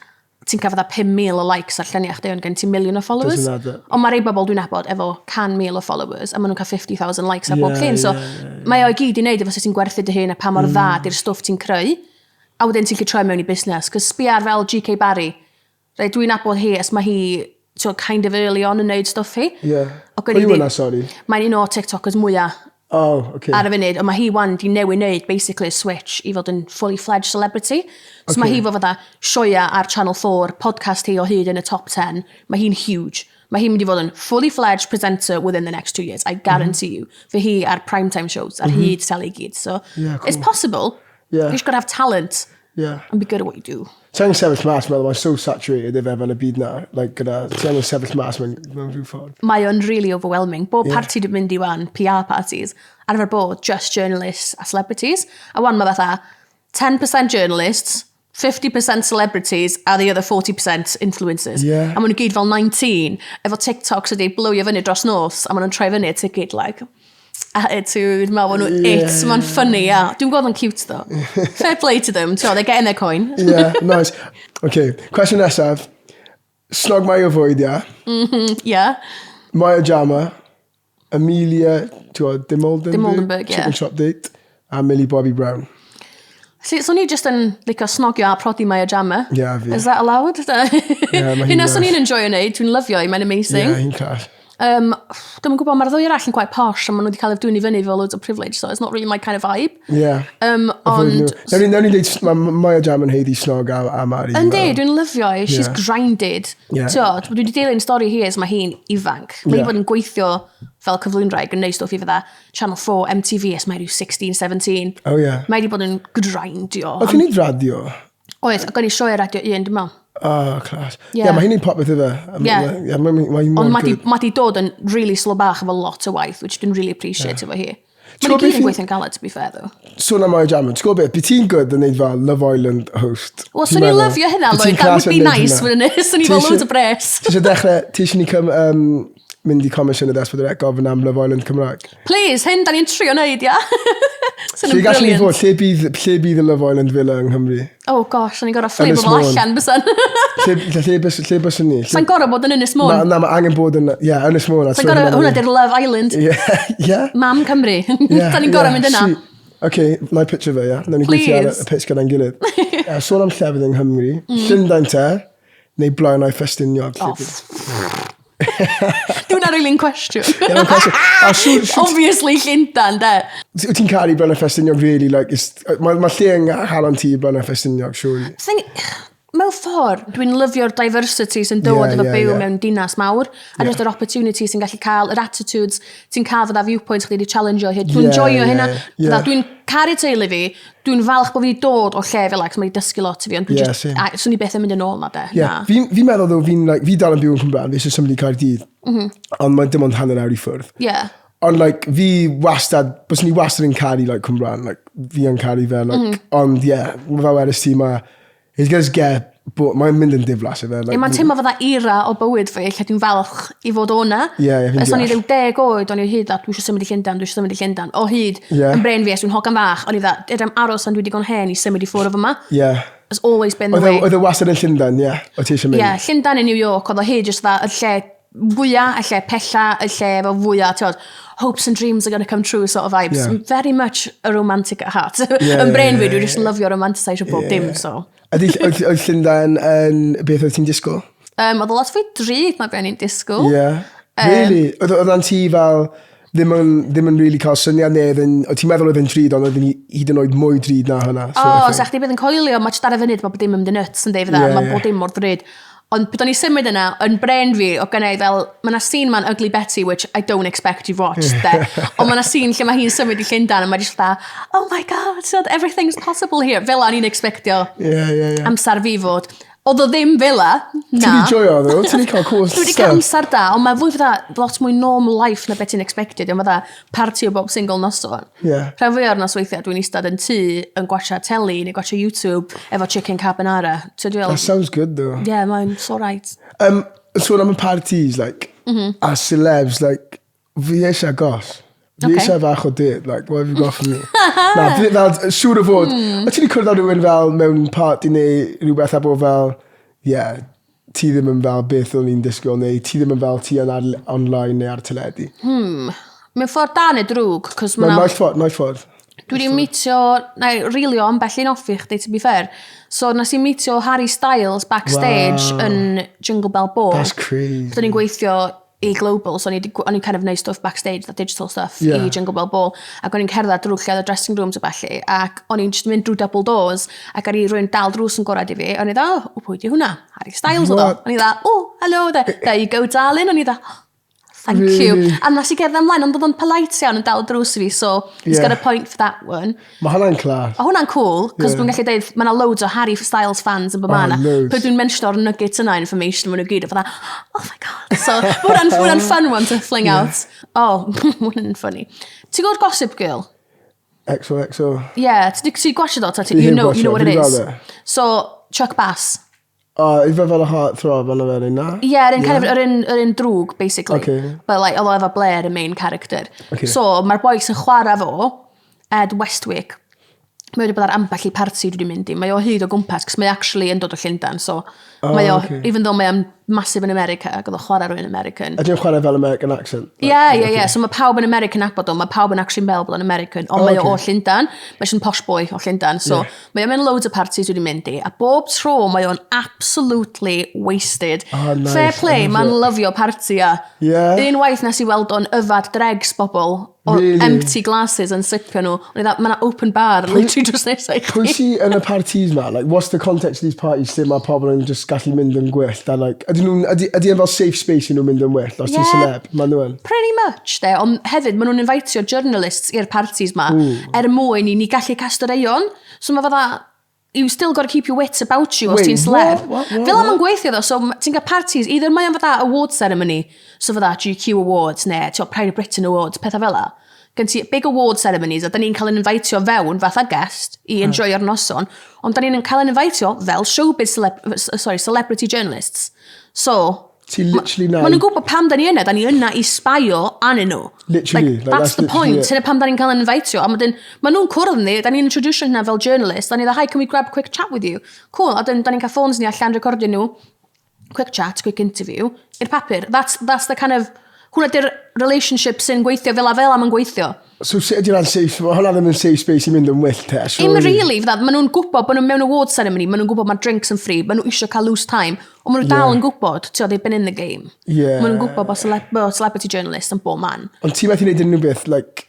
ti'n cael fatha 5,000 o likes ar lluniau chdi, ond gen ti million o followers. Doesn't add up. Ond mae rei bobl dwi'n nabod efo 100,000 o followers, a maen nhw'n cael 50,000 likes ar bob Yeah, llun. So yeah, yeah, yeah. mae o i gyd i wneud efo sut ti'n gwerthu dy hun a pa mor mm. dda di'r stwff ti'n creu. A wedyn ti'n gallu troi mewn i busnes. Cos sbia ar fel GK Barry. Reit, dwi'n nabod hi ers mae hi so, kind of early on yn neud stwff hi. Yeah. O, gen i Pwy yw ddi- hwnna, sorry? Mae'n un o TikTokers mwyaf Oh, okay. ar y funud, ond mae hi wan di newid wneud basically a switch i fod yn fully fledged celebrity. So okay. mae hi fo fatha sioia ar Channel 4, podcast hi o hyd yn y top 10. Mae hi'n huge. Mae hi'n mynd i fod yn fully fledged presenter within the next two years, I guarantee mm -hmm. you. Fe hi ar primetime shows, ar mm -hmm. hyd tele i gyd. So yeah, cool. it's possible. Yeah. You just gotta have talent. Yeah. And be good at what you do. Ti angen sefyll mas, meddwl, mae'n so saturated efe fel y byd na. Like, gyda, ti angen sefyll mas mewn, mewn rhyw ffordd. Mae o'n really overwhelming. Bob yeah. party dwi'n mynd i wan, PR parties, arfer bod just journalists a celebrities. A wan mae fatha 10% journalists, 50% celebrities, a the other 40% influencers. Yeah. A maen nhw gyd fel 19, efo TikToks wedi blowio fyny dros nos, a maen nhw'n troi fyny a ticket, like, attitude, meddwl bod nhw it, yeah. mae'n funny, yeah. Dwi'n gweld o'n cute though. Fair play to them, ti'n they're getting their coin. yeah, nice. Okay, cwestiwn nesaf. Snog Maya o fwyd, yeah? Mm -hmm, yeah. Maya Jama, Amelia, ti'n gwybod, Dim Dim Oldenburg, yeah. Chicken Shop Date, a Millie Bobby Brown. See, so ni just yn licio snogio a prodi Maya Jama. Yeah, fi. Is that allowed? Yeah, mae hi'n Hynna swn i'n enjoyo wneud, dwi'n lyfio i, mae'n amazing. Yeah, hi'n class. Um, Dwi'm yn gwybod, mae'r ddwy arall yn quite posh, a maen nhw wedi cael eu dwyn i fyny fel loads o privilege, so it's not really my kind of vibe. Yeah. Um, ond... Newn ni, newn ni dweud, mae Maya Jam yn haeddu snog a, a Mari. Yndi, dwi'n lyfio hi, she's Yeah. grinded. Yeah. Tio, dwi wedi dilyn stori hi ers mae hi'n ifanc. Mae hi Yeah. bod yn gweithio fel cyflwynwraig yn neud stwff i fydda Channel 4, MTV ers mae rhyw 16, 17. Oh yeah. Mae wedi bod yn grindio. Oedd hi'n neud radio? Oedd, ac o'n i sioe radio un, dwi'n meddwl. Oh, class. Yeah. Yeah, mae hi'n neud popeth iddo. Yeah. Yeah, mae mae mor Ond mae di, good. ma di dod yn really slow bach efo lot o waith, which dwi'n really appreciate yeah. efo hi. Ti'n Mae'n gwbod i gyd beth yn fi- gweithio'n galed, to be fair, though. Sôn am Maya Jama, ti'n gwybod beth, by ti'n good yn neud fel Love Island host? Wel, Ti'n swn i'n meddwl? lyfio hynna, By ti'n Lloyd. That class would be yn neud nice, hynna? wouldn't it? Swn i Ti fel isie- loads o bres. Ti eisiau dechrau, ti eisiau ni cym, um, mynd i Comisiynydd S4C gofyn am Love Island Cymraeg? Please, hyn da ni'n trio neud, ia? Swn Lle yn gallwn ni brilliant. fod, lle bydd, lle bydd y Love Island Villa yng Nghymru? Oh gosh, o'n i'n gorau fflip Ynys bobl Môn. allan, bysan. Lle, lle, lle, bys, lle byswn ni? Lle, Sa'n gorau bod yn Ynys Môn. na, na, mae angen bod yn, ie, yeah, Ynys Môn. Sa'n gorau, hwnna di'r Love Island. Ie, ie. Mam Cymru. Ie, Da ni'n gorau ie, mynd yna. si. OK, na i pitcho fe, ia? Nawn ni gweithio ar y pitch gyda'n gilydd. Uh, sôn am llefydd yng Nghymru, Llundain te, neu Blaenau Ffestiniog? Oh, Dwi'n ar really'n cwestiwn. Ie, mae'n cwestiwn. A siŵr... Obviously Llundain, de. Wyt ti'n caru Blaenau Ffestiniog, really? Like, mae ma lle yng nghalon ti Blaenau Ffestiniog, surely. Thing, mewn ffordd, dwi'n lyfio'r diversity sy'n dod yeah, efo yeah, byw yeah. mewn dinas mawr, a yeah. just yr opportunity sy'n gallu cael, yr attitudes ti'n cael fydda viewpoints chdi wedi challenge-o hyd. Dwi'n yeah, joio yeah, hynna. Yeah. Fydda, dwi'n caru teulu fi, dwi'n falch bod fi wedi dod o lle fel ac mae wedi dysgu lot i fi, ond dwi'n yeah, just, a, swn i beth yn mynd yn ôl na de. Yeah. Fi'n fi meddwl ddo, fi'n like, fi dal yn byw yn Cwmbran, fi eisiau symud i Caerdydd, mm -hmm. ond mae'n dim ond hanner awr i ffwrdd. Yeah. Ond like, fi wastad, bys ni wastad yn caru like, Cwmbran, like, fi yn caru fe, like, mm -hmm. ond yeah, fel wedys ti, mae, it does get, but mae'n mynd yn diflas i fe. Like, Ie, mae'n teimlo fatha era o bywyd fi lle dwi'n falch i fod o 'na. Ie, ie, fi'n Ers o'n i deall. ryw deg oed o'n i o hyd fatha dwi isio symud i Llundain, dwi isio symud i Llundain. O hyd. Ie. Yn brên fi ers dwi'n hogan fach o'n i fatha fedrai'm aros tan dwi digon hen i symud i ffwr o fyma. Ie. It's always been the Oedd e, way. oedd e wastad yn Llundain, ie? O ti eisiau mynd? Ie, Llundain neu New York oedd o hyd jyst fatha y lle fwya, y lle pella, y lle efo fwya, t'wod, hopes and dreams are gonna come true sort of vibes. Yeah. Very much a romantic at heart. Yeah, Yn brain yeah, fi, dwi yeah, jyst yn lyfio romantiseisio bob dim, so. Ydy, oedd, oedd Llundain yn beth oedd ti'n disgwyl? Um, oedd o lot fwy drud na be o'n i'n disgwyl. Yeah. Really? Oedd oedd o'n ti fel ddim yn, ddim yn really cael syniad neu oedd yn, oedd ti'n meddwl oedd yn drud ond oedd yn hyd yn oed mwy drud na hwnna. O, oh, sa chdi bydd yn coelio, mae jyst ar y funud mae bob dim yn mynd yn nuts yn deud fydda, Ie, mae ie. bob dim mor ddrud. Ond pryd o'n i symud yna, yn brain fi, o gennau fel, mae yna scene ma'n Ugly Betty, which I don't expect you've watched, de. Ond mae yna scene lle mae hi'n symud i Llundain, a mae jyst fatha, oh my god, so everything's possible here. Fel o'n i'n expectio Yeah, yeah, yeah. amser fi fod. Oedd o ddim fel 'a, na. Ti 'di joio ddo? Ti 'di cael cool Dwi wedi cael amser da, ond mae fwy fatha lot mwy normal life na beth ti'n expectio. Diolch fatha party o bob single noson. Yeah. Rhan fwy o'r nosweithiau dwi'n eistedd yn tŷ yn gwachio teli neu gwachio YouTube efo chicken carbonara. Ti'n dweud? That sounds good though. Yeah, mae'n so right. Um, sôn am y parties, like, mm -hmm. a celebs, like, Fi eisiau goss. Fi okay. eisiau fach o date, like, what have you got for me? Na, fi, fel, siŵr o fod. Mm. O ti wedi cwrdd â rhywun fel mewn party neu rhywbeth a bod fel, yeah, ti ddim yn fel beth o'n i'n disgwyl neu ti ddim yn fel ti yn ar, online neu ar teledu. Hmm. Mewn ffordd da neu drwg? Cos ma' Naill ffordd, naill ffordd. Dwi wedi meetio, na, rilio ambell un off i chdi, to be fair. So, nes i meetio Harry Styles backstage wow. yn Jingle Bell Ball. That's crazy. Byddwn ni'n gweithio i Global, so o'n i, o'n i'n kind of neud stuff backstage, that digital stuff, yeah. i Jingle Bell Ball. Ac o'n i'n cerdded drwy lle oedd y dressing rooms a ballu, ac o'n i'n just mynd drwy double doors, ac ar i rwy'n dal drws yn gorau i fi, o'n i dda, oh, pwy di hwnna? Harry Styles oedd o. O'n i dda, oh, hello there, there you go, darling. O'n i dda, thank really? you. A nes i gerdded ymlaen, ond oedd o'n polite iawn yn dal drws i fi, so he's yeah. got a point for that one. Mae hwnna'n class. Mae hwnna'n cool, cos yeah. dwi'n gallu dweud, mae yna loads o Harry Styles fans yn bod oh, ma Pryd dwi'n mentiono'r nugget yna information, maen nhw gyd yn fatha, oh my god. So, mae hwnna'n hwnna fun one to fling yeah. out. Oh, mae hwnna'n funny. Ti'n gwybod Gossip Girl? XOXO. Yeah, ti'n ti gwachio do? You know, you know what it is. So, Chuck Bass. O, oh, ife fel y heart throb ond fel un na? Ie, yr un kind of, yr un, yr un drwg, basically. Okay. But like, oedd o efo Blair, y main character. Okay. So, mae'r boi sy'n chwarae fo, Ed Westwick, mae wedi bod ar ambell i parti dwi wedi mynd i. Mae o hyd o gwmpas, cos mae actually yn dod o Llundain, so Oh, mae o, okay. even though mae o'n massive yn America, ac oedd o'n chwarae rhywun American. Ydy'n chwarae fel American accent? Ie, ie, ie. So mae pawb yn American nabod o, mae pawb yn actually meddwl bod o'n American, ond Oh, mae o o okay. Llundain. Mae eisiau'n posh boy o Llundain. So Yeah. mae o'n mynd loads o parties dwi wedi mynd i, a bob tro mae o'n absolutely wasted. Oh, nice. Fair play, I love mae'n it. lyfio party a. Yeah. Unwaith nes i weld o'n yfad dregs bobl o Really? empty glasses yn sipio nhw. O'n i dda, mae 'na open bar literally drws nesa i Pwy chdi. sy yn y parties ma? Like, what's the context of these parties lle mae pobl yn just gallu mynd yn gwyllt? A like, ydyn nhw'n, ydy, ydy e'n fel safe space i nhw mynd yn wyllt os ti'n Yeah. celeb? Maen nhw yn. Pretty much, de. Ond hefyd, maen nhw'n invitio journalists i'r parties ma er mwyn i ni gallu castoreion. So mae fatha, you still got to keep your wits about you os Wait, ti'n celeb. what? What? What? Fel am yn gweithio ddo, so ti'n cael parties, either mae o'n fatha award ceremony, so fatha GQ Awards neu ti'n Pride of Britain Awards, pethau fel la. Gen ti big award ceremonies a da ni'n cael yn invitio fewn fatha guest i enjoyo'r noson, ond da ni'n cael yn invitio fel showbiz celeb sorry, celebrity journalists. So, Ti literally na... Maen nhw'n gwybod pam da ni yna, da ni yna i sbaio anyn nhw. Literally, Like, like, that's, that's the literally point. it. Hynna pam da ni'n cael yn invitio. A wedyn, maen nhw'n cwrdd ni, da ni'n introducio hynna fel journalist, da ni dda, hi, can we grab a quick chat with you? Cool, a dyn, da ni'n cael phones ni allan recordio nhw. Quick chat, quick interview. I'r papur. That's the kind of... Hwna di'r relationship sy'n gweithio fel a fel am yn gweithio. So sut ydy hwnna'n safe? Mae hwnna ddim yn safe space i mynd yn wyllt te, surely. Im really, fydda, maen nhw'n gwybod bod nhw mewn award ceremony, maen nhw'n gwybod mae drinks yn free, maen nhw eisiau cael loose time, ond maen nhw dal yn gwybod, ti'n they've been in the game. Yeah. Maen nhw'n gwybod bod cele bod celebrity journalists yn bob man. Ond ti'n methu gwneud unrhyw beth, like,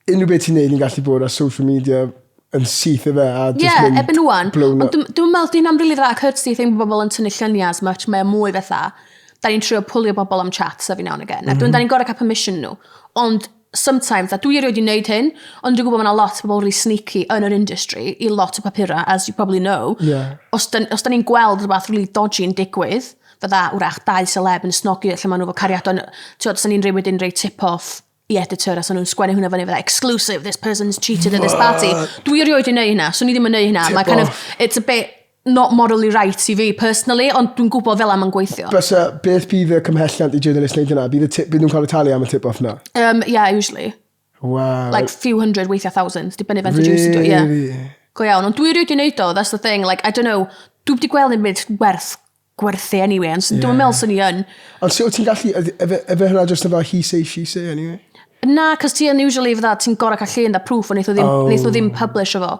unrhyw beth ti'n neud yn gallu bod ar social media yn syth ife a just yeah, mynd ebyn wan. blown up. Ond dwi'n meddwl, di hynna'n really dda courtesy thing bod bobl yn tynnu lluniau as much, mae o mwy fatha, da ni'n trio pwlio bobl am chats every now and again. Mm -hmm. Dwi'n da ni'n gorau cael permission nhw. Ond sometimes, a dwi erioed i wneud hyn, ond dwi'n gwybod mae yna lot o bobl really sneaky yn yr industry i lot o papurau, as you probably know. Yeah. Os da, os da ni'n gweld rhywbeth really dodgy yn digwydd, fydda wrach dau celeb yn snogi lle maen nhw efo cariadon, ti'n gwybod, ni'n rhoi wedyn rhoi tip-off i editor a so nhw'n sgwennu hwnna fyny fydda exclusive, this person's cheated at this party. Dwi erioed i wneud hynna, so ni ddim yn wneud hynna. Mae kind of, it's a bit not morally right i fi personally, ond dwi'n gwybod fel am yn gweithio. Bysa, beth bydd y cymhelliant i journalist wneud hynna? Bydd, y tip, bydd nhw'n cael y talu am y tip-off na? Yeah, usually. Wow. Like few hundred, weithiau thousands, dibynnu faint o juicy Really? Yeah. Go iawn, ond dwi erioed i wneud o, that's the thing, like, I don't know, dwi wedi gweld yn byd werth gwerthu anyway, ond yeah. dwi'n meddwl swn i yn. Ond sut wyt ti'n gallu, efe, efe hwnna just efo he say, she say anyway? Na, cos ti yn usually fydda, ti'n gorau cael llun da proof, ond wnaeth nhw ddim, oh. Wnaeth nhw ddim publish o fo.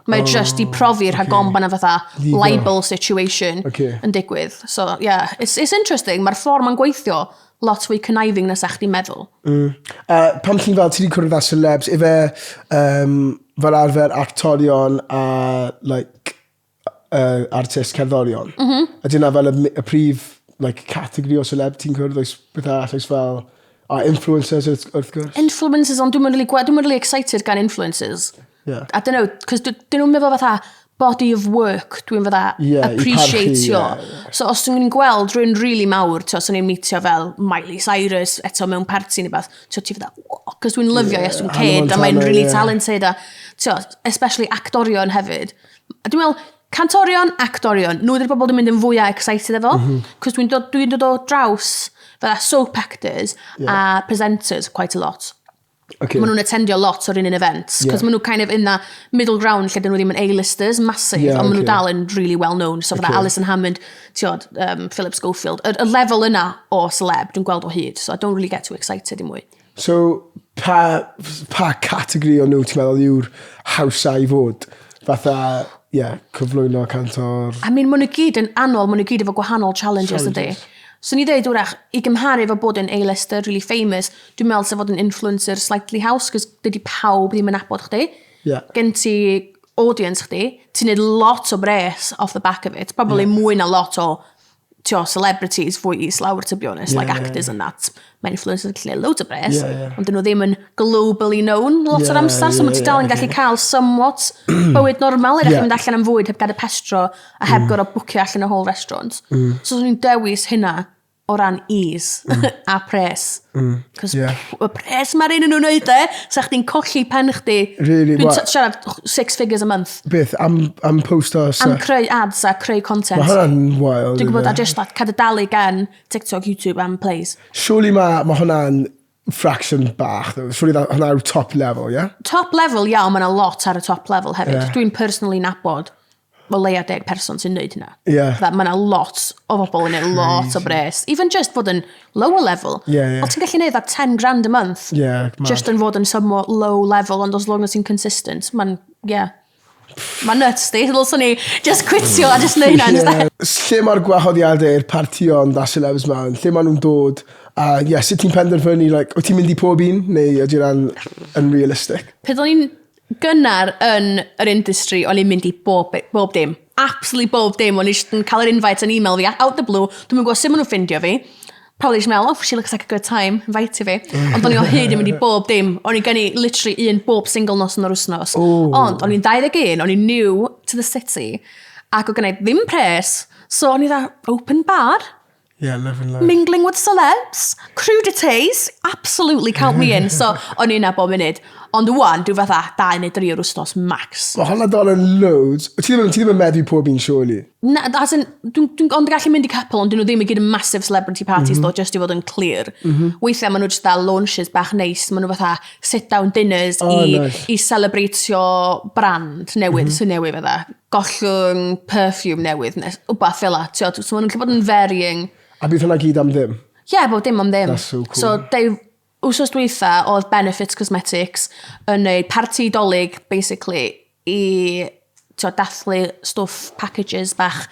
Mae oh, just i profi rhag okay. bod 'na fatha libel situation okay. yn digwydd. So, yeah, it's interesting. Mae'r ffordd mae'n gweithio lot fwy conniving na sa chdi'n meddwl. Mm. Pam ti'n fel, ti wedi cwrdd â celebs, ife um, fel arfer actorion a like, artist cerddorion. Mm -hmm. A dyna fel y, y prif like, categori o celeb ti'n cwrdd, oes beth arall, oes fel a influencers wrth, wrth gwrs. Influencers, ond dwi'n really, dwi'n really excited gan influencers. Yeah. I don't know, cos dyn nhw'n meddwl fatha body of work dwi'n fatha yeah, appreciatio. Yeah, yeah. So os dwi'n gweld rhywun really mawr, ti'n os o'n i'n meetio fel Miley Cyrus eto mewn party neu beth, ti'n ti fatha, cos dwi'n lyfio yeah, Iestyn Cade a mae'n really yeah. talented a, ti'n especially actorion hefyd. A dwi'n meddwl, cantorion, actorion, nhw ydy'r bobl dwi'n mynd yn fwyaf excited efo. Mm -hmm. Cos dwi'n dod, dwi dod o draws fatha soap actors Yeah. a presenters quite a lot. Okay. Maen nhw'n attendio lot o'r un un events. Yeah. Cos maen nhw kind of in that middle ground lle dyn nhw ddim yn A-listers, massive, Yeah, ond maen nhw okay. dal yn really well known. So fatha Okay. Alison Hammond, tiod, Philip Schofield. Y, y lefel yna o celeb, dwi'n gweld o hyd. So I don't really get too excited i mwy. So, pa, pa categori o nhw ti'n meddwl yw'r hawsa i fod? Fatha, ie, yeah, cyflwyno cantor. I mean, maen nhw gyd yn anodd, maen nhw gyd efo gwahanol challenges, ydy. So ni dweud, wrach, i gymharu efo bod yn A-lister, really famous, dwi'n meddwl sef fod yn influencer slightly haws, cos dydy pawb ddim yn nabod chdi. Yeah. Gen ti audience chdi, ti'n neud lot o bres off the back of it, probably yeah. mwy na lot o tio, celebrities fwy is lawr, to be honest, Yeah, like yeah, actors and that. Mae influencers yn gallu neud loads o bres, Yeah, yeah. ond dyn nhw ddim yn globally known lot Yeah, o'r amser, so yeah, mae ti dal yn yeah, gallu cael somewhat bywyd normal, er Yeah. yeah. mynd allan am fwyd heb gael y pestro a heb mm. gorfod bwcio allan y whole restaurant. So swn i'n dewis hynna o ran ease a pres. Mm. Cos Yeah. y pres mae'r un yn nhw'n neud e, sa chdi'n colli pen chdi. Really, Dwi'n what? siarad six figures a month. Beth, am, am posto Am stuff? creu ads a creu content. Mae hwnna'n wild. Dwi'n gwybod, ife? a just like, cadw dalu gan TikTok, YouTube am plays. Surely mae ma hwnna'n fraction bach, though. Surely that, hwnna yw top level, yeah? Top level, ia, ond mae yna lot ar y top level hefyd. Yeah. Dwi'n personally nabod o leia 10 person sy'n neud hynna. Yeah. That mae yna lot o bobl yn neud lot o bres. Even just fod yn lower level. Yeah, yeah. Ond ti'n gallu neud that 10 grand a month. Yeah, mad. Just yn fod yn somewhat low level, ond as long as ti'n consistent, mae'n, yeah. Mae'n nuts, di. Ddylswn ni just quitio a just neud hynna instead. Yeah. Lle mae'r gwahoddiadau i'r partïon da celebs ma, lle maen nhw'n dod, a yeah, sut ti'n penderfynu, like, wyt ti'n mynd i pob un, neu ydy hwnna'n unrealistic? Pryd o'n i'n gynnar yn yr industry, o'n i'n mynd i bob, bob dim. Absolutely bob dim. O'n i jyst yn cael yr invite yn email fi, out the blue. Dwi'n gwybod sut maen nhw'n ffindio fi. Probably just meddwl, oh, she looks like a good time, invite fi. Ond o'n i o hyd yn mynd i bob dim. O'n i gen i literally un bob single nos yn yr wythnos. Ooh. Ond o'n i'n 21, o'n i'n new to the city, ac oedd gen i ddim pres, so o'n i dda, open bar, Yeah, living life. mingling with celebs, crudités, absolutely count me in. So, o'n i yna bob munud. Ond wan, dwi fatha dau neu dri o'r wythnos max. Mae hwnna dal yn loads. Ti ddim, ti ddim yn meddwi pob un, surely? Na, as in, dwi'n dwi ond gallu mynd i couple, ond dyn nhw ddim i gyd yn massive celebrity parties, mm -hmm. though, just i fod yn clear. Mm -hmm. Weithiau maen nhw just fel launches bach neis, maen nhw fatha sit-down dinners Oh, i, nice. i celebratio brand newydd mm -hmm. sy'n newydd fatha. Gollwng perfume newydd, neu wbath fel la. So maen nhw'n gallu bod yn varying. A bydd hwnna gyd am ddim? Ie, yeah, bob dim am ddim. That's so cool. So, they, Wsos dwytha oedd Benefit Cosmetics yn neud parti Dolig basically i t'od dathlu stwff packages bach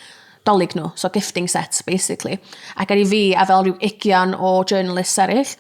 Dolig nhw, so gifting sets basically. Ac er i fi a fel rhyw ugian o journalists eraill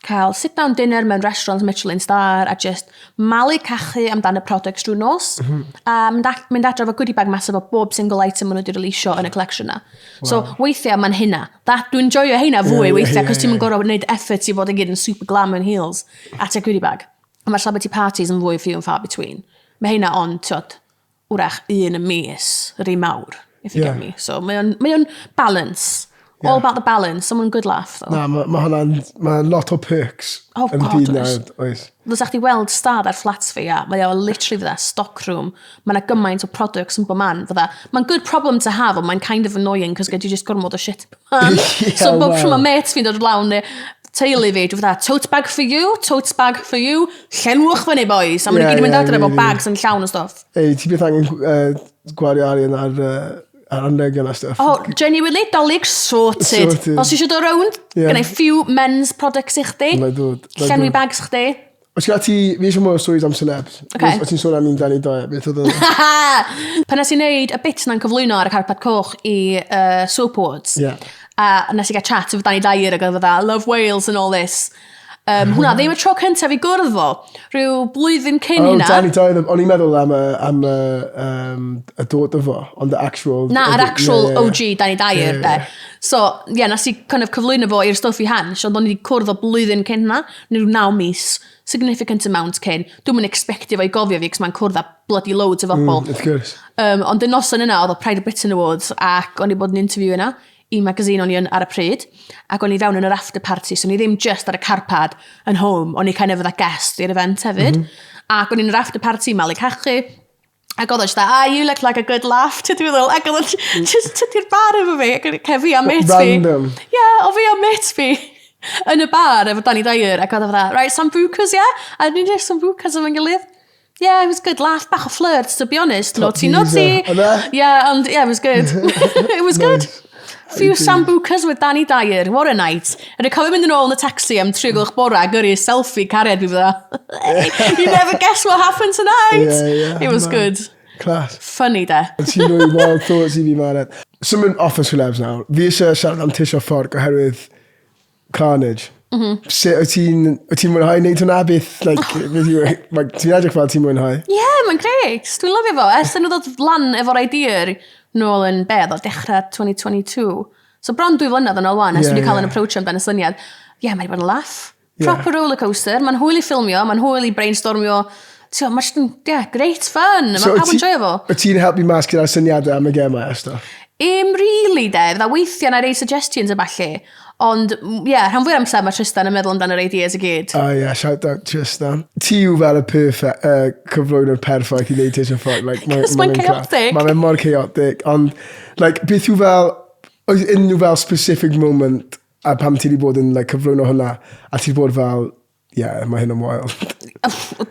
cael sit down dinner mewn restaurant Michelin star a just malu cachu amdan y products drwy nos. Mm -hmm. A mynd, mynd adre efo goodie bag massive o bob single item maen nhw wedi releasio yn y collection na. Wow. So weithiau mae'n hynna. That, dwi'n joio heina fwy yeah, weithiau, yeah, cos yeah, ti'n yeah. gorfod gwneud effort i fod yn gyd yn super glam and heels at a goodie bag. A mae'r celebrity parties yn fwy few and far between. Mae heina ond, tiod, wrach un y mis, yr un mawr, if you yeah. get me. So mae o'n, mae o'n balance. Yeah. All about the balance. Someone good laugh, though. Na, mae ma hwnna'n... Mae lot o perks oh, yn God, byd nawr, oes. Fysa chdi weld stad ar flats fi, ia. Mae o literally fydda stock room. Mae yna gymaint o products yn bob man. Fydda, mae'n good problem to have, ond mae'n kind of annoying, cos gyd i just gormod o shit yn bob man. yeah, so bob well. tro mae mates fi'n dod lawr neu teulu fi, dwi'n fydda, tote bag for you, tote bag for you, llenwch fyny, boys. A maen nhw Yeah, gyd yn mynd yeah, adre efo really. bags yn llawn o stuff. Ei, ti byth angen gwario arian ar, ar anregion a stuff. Oh, genuinely, dolyg sorted. Sorted. Os eisiau dod rownd, Ie. yeah. Gennau few men's products i chdi. Na i ddod, na i Llenwi ddod. bags chdi. Os gyda ti, fi eisiau mwy o stories am celebs. Ocê. Os ti'n sôn am un Danny Dyer, beth oedd o? Pan nes i wneud y bit na'n cyflwyno ar y carpet coch i Soap Awards. Ie. A nes i gael chat efo Danny Dyer ac oedd fatha, Love Wales and all this. Hwnna ddim y tro cyntaf i gwrdd fo. Rhyw blwyddyn cyn oh, hynna. Danny Dyer, o'n i'n meddwl am y, am y, um, y dod o fo, ond the actual... Na, yr actual yeah, yeah, OG Danny Dyer, yeah, de. So, ie, yeah, nes i kind of cyflwyno fo i'r stwff i Hansh, ond o'n i wedi cwrdd o blwyddyn cyn hynna, neu rhyw 9 mis, significant amount cyn. Dwi'm yn expectio fo i gofio fi, cos mae'n cwrdd â bloody loads o bobl. Wrth gwrs. Ond y noson yna, oedd o Pride of Britain Awards, ac o'n i bod yn interview yna i magazine o'n i yn ar y pryd, ac o'n i fewn yn yr after party, so o'n i ddim just ar y carpad yn home, o'n i kind of fatha guest i'r event hefyd. Ac o'n i'n yr after party, malu cachu, ac oedd o just that, ah, you look like a good laugh, ti'n meddwl, ac oedd o just tydi'r bar efo fi, ac o'n i, fi a mate fi. Random. Yeah, o fi a mate fi yn y bar efo Danny Dyer, ac oedd o fatha, right, sambucas, yeah? A ni'n just sambucas efo'n gilydd. Yeah, it was good laugh, bach o flirt, to be honest. Naughty, naughty. Oedd e? Yeah, and yeah, it was good. It was good. Few sambucas with Danny Dyer. What a night. A dwi'n cofio mynd yn ôl yn y taxi am 3 gloch bora a gyrru selfie cariad fi fydda. You never guess what happened tonight. Yeah, yeah, It was man. good. Class. Funny, de. Ti'n rhoi wild thoughts i fi, Mared. Symud off y celebs nawr. Fi eisiau siarad am Tisho Fforc oherwydd Carnage. Mm -hmm. Sut wyt ti'n wyt ti'n mwynhau wneud hwnna? Beth, like, beth yw, like, ti'n edrych fel ti'n mwynhau? Ie, yeah, mae'n grêt. Dwi'n lyfio fo. Ers nhw ddod lan efo'r idea nôl yn be, oedd o dechrau 2022. So bron 2 flynedd yn ôl wan, ers Ie, yeah, wedi cael ie. yn approach amdan y syniad. Ie, yeah, mae wedi bod yn laugh. Ie. Proper roller coaster. Mae'n hwyl i ffilmio, mae'n hwyl i brainstormio. Ti'n mae'n just yn, yeah, great fun. Mae pawb yn joio fo. Wyt ti'n helpu mas gyda'r syniadau am y gemau a stuff? Im really de, fydda weithiau na rei suggestions a ballu. Ond, ie, yeah, rhan fwyaf amser mae Tristan yn meddwl amdan yr ideas i gyd. Oh yeah, shout out Tristan. Ti yw fel y perfect, cyflwynwr perffaith i wneud Tisho Fforc. Like, Cos mae'n chaotic. Mae'n mor chaotic. Ond, like, beth yw fel, oes unrhyw fel specific moment a pam ti wedi bod yn like, cyflwyno hwnna a ti wedi bod fel, yeah, mae hyn yn wild.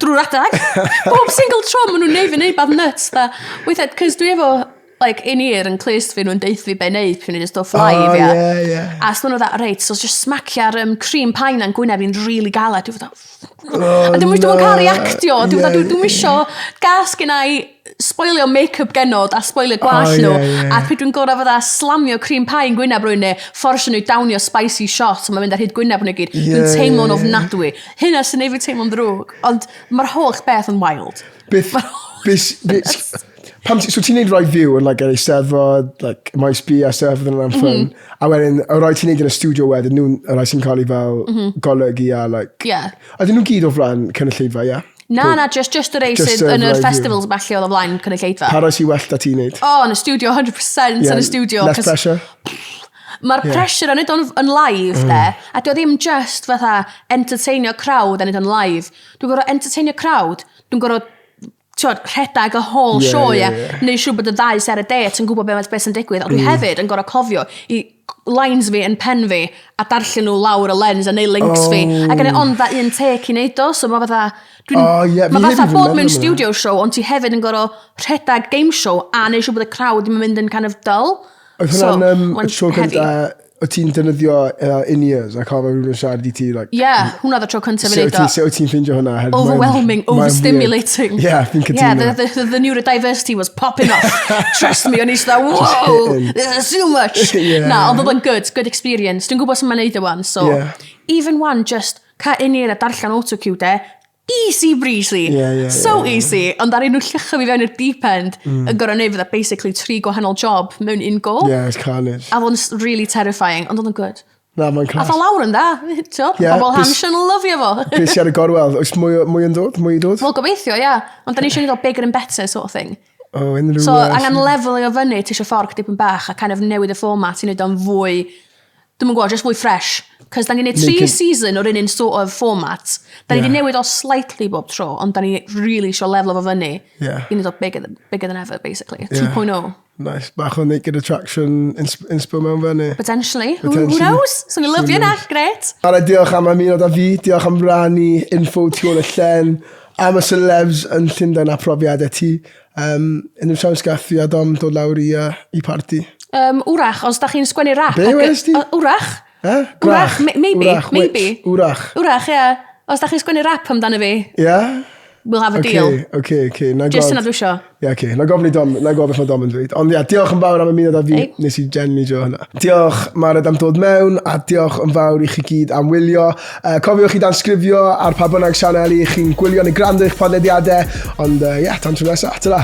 Drwy'r adag. Bob single tro maen nhw'n neud fi neud bad nuts. Da. Weithiau, cos dwi efo like, in-ear yn clust fi, nhw'n deutha fi be neud pryd nhw'n stwff live, Oh, ia. yeah, yeah. A so nhw'n dda, reit, so just smacio'r cream pie na'n gwyneb fi'n really galed. Dwi'n fatha, Oh, a dwi'n no. cael reactio. Dwi'n Yeah, fatha, dwi'n isio gas gen i spoilio make-up genod a spoilio gwallt Oh, nhw. yeah, yeah. A pryd dwi'n gorau fatha slamio cream pie yn gwyneb rhywun neu fforsio nhw i downio spicy shot a mae'n mynd ar hyd gwyneb nhw i gyd. Yeah, Dwi'n teimlo'n yeah, yeah. ofnadwy. Hynna sy'n neud fi teimlo'n ddrwg. Ond mae'r holl beth yn wild. Beth, beth, beth, pam ti, so ti'n neud rhai fyw yn like, yr Eisteddfod, like, Maes B a stuff, oedd hwnna'n fun. A wedyn, y rhai ti'n neud yn y studio wedyn, nhw'n, y rhai sy'n cael ei fel golygu a like... Yeah. Ydyn nhw gyd o flaen cynulleidfa, ie? Na, na, just y rei Just sydd y yn yr rhai fyw. festivals falle oedd o flaen cynulleidfa. Pa rai sy'n well da ti'n neud? Oh, yn y studio, 100% yn y studio. Less 'cause pressure? Mae'r pressure yn neud o'n yn live, de. A dio ddim just fatha entertainio crowd a neud o'n live. Dwi'n gorfod entertainio crowd. Dwi'n gorfod t'wod, rhedeg y whole Yeah, sioe, yeah, ie. yeah. Neu siŵr bod y ddau sy ar y date yn gwybod be, beth sy'n digwydd. Ond dwi hefyd yn gorfod cofio i lines fi yn pen fi a darllen nhw lawr y lens a neud links fi. A gen i ond that un take i neud o, so mae fatha... Dwi'n, Oh, ie, fi mae heb fatha even bod meddwl mewn am hwnna. studio show, ond ti hefyd yn gorfod rhedeg game show a neud siŵr bod y crowd ddim yn mynd yn kind of dull. Oedd hwnna'n So, y mae'n tro heavy. cynta o ti'n defnyddio in-ears a cael rhywun yn siarad i ti, like... Yeah, hwnna oedd y tro cyntaf i wneud o. Sut wyt ti'n ffeindio hwnna? Overwhelming, overstimulating. Yeah, fi'n cytuno. Yeah, the neurodiversity was popping off. Trust me, o'n i just like, whoa, this is too much. Yeah. Na, ond oedd o'n good, good experience. Dwi'n gwybod sut mae'n neud o wan, so... Yeah. Even one, just cael in-ear a darllen autocue, de, easy breezy. Yeah, so easy. Ond ar nhw lluchio fi fewn i'r deep end, yn gorfod neud fydda basically tri gwahanol job mewn un go. Yeah, it's carnage. A oedd o'n really terrifying, ond oedd o'n good. Na, mae'n A class. ddo lawr yn da, t'o? Yeah, Pobl bys- Hansh yn lyfio fo. Beth sy'n ar y gorwel? Oes mwy yn dod? Mwy i dod? Wel, gobeithio, ia. Yeah. Ond da ni eisiau neud o bigger and better sort of thing. Oh, unrhyw... So, angen levelio fyny, ti eisiau ffordd dipyn bach a kind of newid y format i wneud o'n fwy, dwi'm yn gwybod, just fwy fresh. Cos da ni'n neud tri season o'r un un sort of format. Da ni wedi newid o slightly bob tro, ond da ni really eisiau lefel fo fyny. I wneud o bigger than ever, basically. 2.0. Nice. Bach o Naked Attraction inspo mewn fyny. Potentially. Who knows? Swn i'n lyfio na, gret. Ara, diolch am ymuno da fi. Diolch am rannu info tu ôl y llen, am y celebs yn Llundain a profiadau ti. Unrhyw siawns gath fi a Dom dod lawr i party? Wrach, os da chi'n sgwennu rap. Be wedes di? Wrach. Eh? Wrach, maybe, Wrach, maybe. Wrach. Wrach, ie. Os da chi'n sgwennu rap amdano fi. Yeah? We'll have a deal. Okay. Na Just yna dwi isio. Ie, okay. Na gofyn i Dom, na gofyn beth mae Dom yn dweud. Ond ie, diolch yn fawr am ymuno da fi. Ei. Nes i genuinely joio hwnna. Diolch Mared am dod mewn, a diolch yn fawr i chi gyd am wylio. Cofiwch i dansgrifio ar pa bynnag sianeli chi'n gwylio neu gwrando i'ch podlediadau. Ond ie, yeah, tan tro nesaf. Ta-ra.